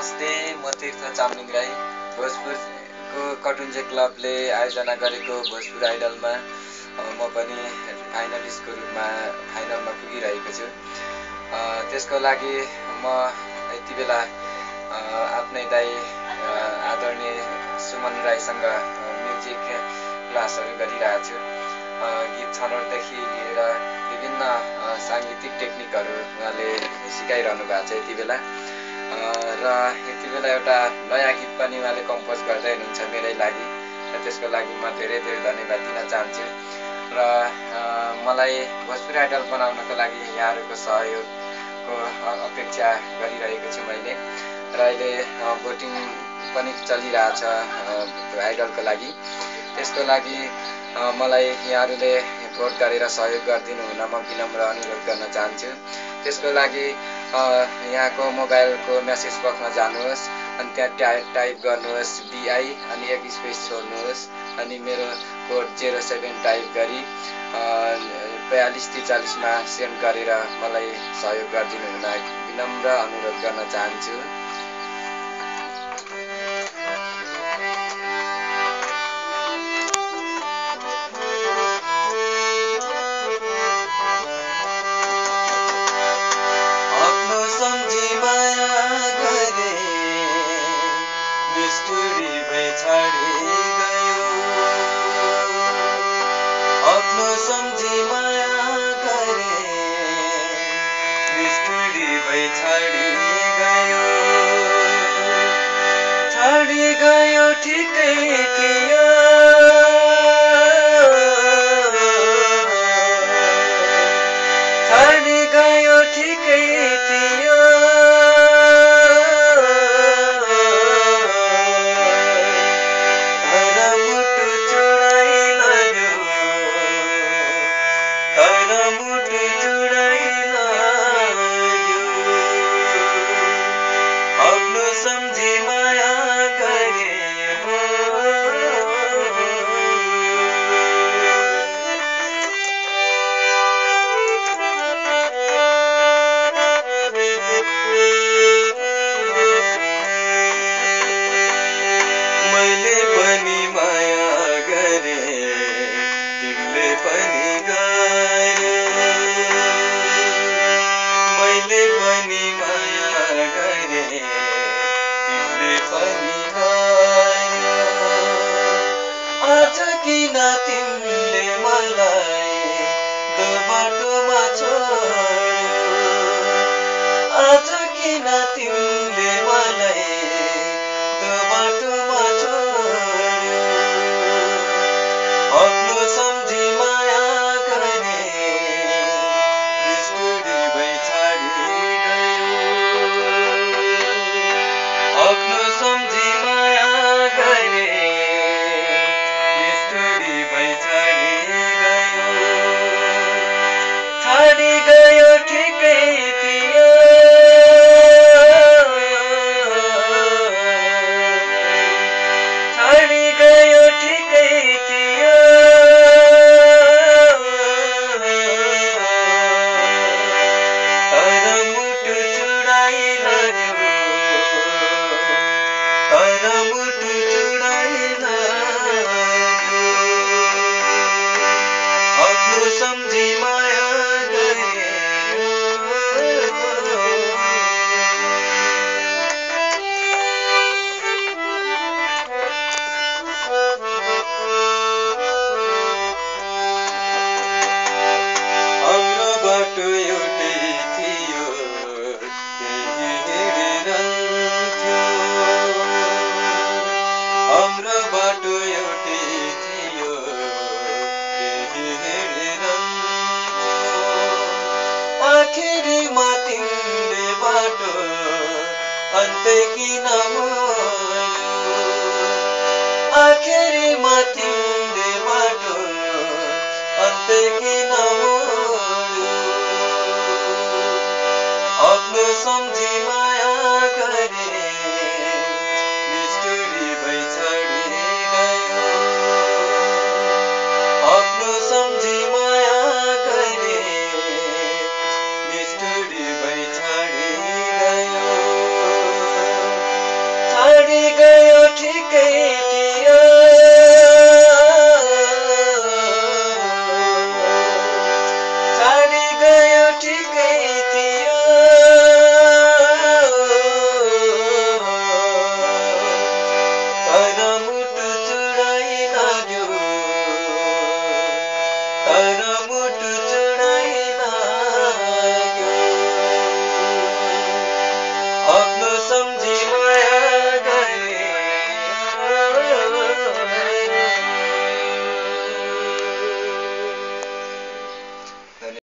नमस्ते, म तीर्थ चामलिङ राई। भोजपुरको कटुन्जे क्लबले आयोजना गरेको भोजपुर आइडलमा म पनि फाइनलिस्टको रूपमा फाइनलमा पुगिरहेको छु। त्यसको लागि म यति बेला आफ्नै दाइ आदरणीय सुमन राईसँग म्युजिक क्लासहरू गरिरहेको छु। गीत छनौटदेखि लिएर विभिन्न साङ्गीतिक टेक्निकहरू उहाँले सिकाइरहनु भएको छ यति बेला। र यति बेला एउटा नयाँ गीत पनि उहाँले कम्पोज गर्दै हुनुहुन्छ मेरै लागि, र त्यसको लागि म धेरै धेरै धन्यवाद दिन चाहन्छु। र मलाई भोजपुर आइडल बनाउनको लागि यहाँहरूको सहयोगको अपेक्षा गरिरहेको छु मैले। र अहिले भोटिङ पनि चलिरहेछ आइडलको लागि। त्यसको लागि मलाई यहाँहरूले भोट गरेर सहयोग गरिदिनु हुन म विनम्र अनुरोध गर्न चाहन्छु। त्यसको लागि यहाँको मोबाइलको मेसेज बक्समा जानुहोस्, अनि त्यहाँ टाइप गर्नुहोस् BI अनि एक स्पेस छोड्नुहोस्, अनि मेरो कोड 07 टाइप गरी 4243मा सेन्ड गरेर मलाई सहयोग गरिदिनु हुन विनम्र अनुरोध गर्न चाहन्छु। ठिकै थियो छाडी गयो ठिकै थियो तर मुटु चुडाइ लाग्यो तर मुटु चुडाइ लाग्यो आफ्नो सम्झी